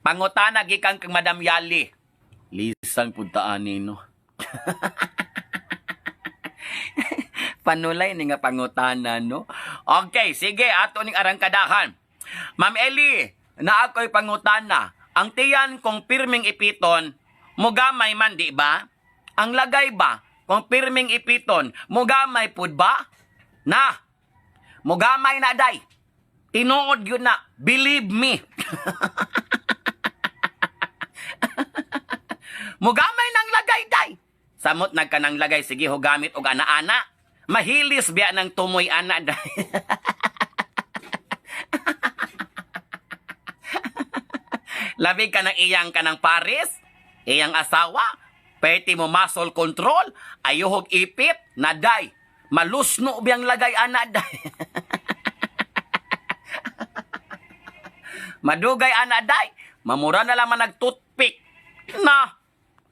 Pangutana gikan kang Madam Yali. Lisang puntaan no. Panulay ni nga pangutana, no? Okay, sige, ato ning arangkadahan. Ma'am Eli, naa ko'y pangutana. Ang tiyan kung pirming ipiton, mugamay man, di ba? Ang lagay ba, kung pirming ipiton, mugamay pud ba? Na, mugamay na day. Tinuod yun na. Believe me. Mugamay ng lagay day. Samot nagka ng lagay, sige ho gamit og ana-ana. Mahilis biya ng tumoy ana day. Labi ka ng iyang ka ng Paris, iyang asawa, pwede mo muscle control, ayuhog ipit, naday. Malusno biyang lagay ana day. Madugay ana day, mamura na lang man nagtoothpick. Na,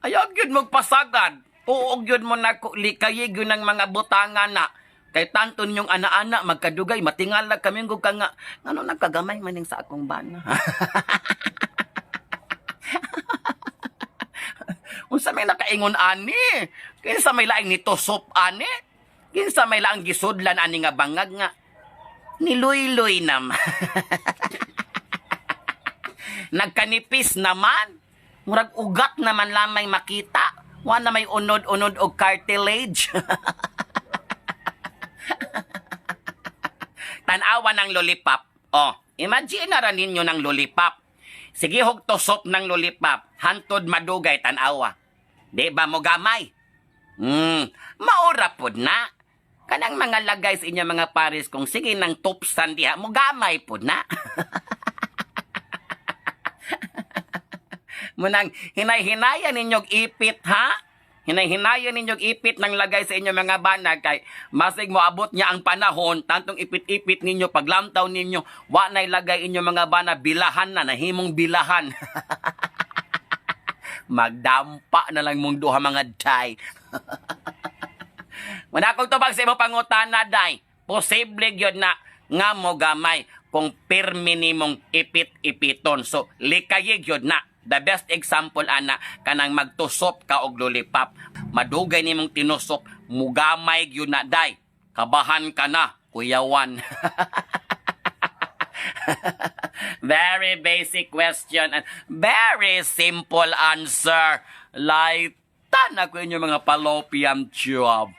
ayaw gyud magpasagad. Tuog gyud mo na likayig yun ng mga butangan na. Kay tanto ninyong ana-ana, magkadugay, matingala kami ka nga. Ngano nagkagamay maning sa akong bana. Unsa may nakaingon ani? Kinsa may laing nitusop ani? Kinsa may laing gisudlan ani nga bangag nga? Niluy-luy naman. Nagkanipis naman. Murag ugat naman lamay makita. Wa na may unod-unod og cartilage. Tanawa ng lollipop. Oh, imagine na ra ninyo ng lollipop. Sige hog tusop ng lollipop. Hantod madugay tanawa. Di ba mo gamay? Maura pod na. Kanang mga lagay sa inyo mga pares kung sige nang tupsan diha, mo gamay pod na. Munang hinay-hinayan ninyog ipit ha? Hinay-hinayan ninyog ipit ng lagay sa inyong mga banag kay masig moabot niya ang panahon tantong ipit-ipit ninyo paglamtaw ninyo wa nay lagay inyong mga bana bilahan na nahimong bilahan. Magdampa na lang mong duha mga day. Wala akong tubag sa imong pangutana day. Posible gyud na nga mo gamay kung pirmi nimong ipit-ipiton. So likayi gyud na. The best example ana kanang magtusop ka og lollipop. Madugay nimong tinusop, mugamay gyud na day. Kabahan ka na, kuyawan. Very basic question and very simple answer. Laitan ako inyo mga palopian job.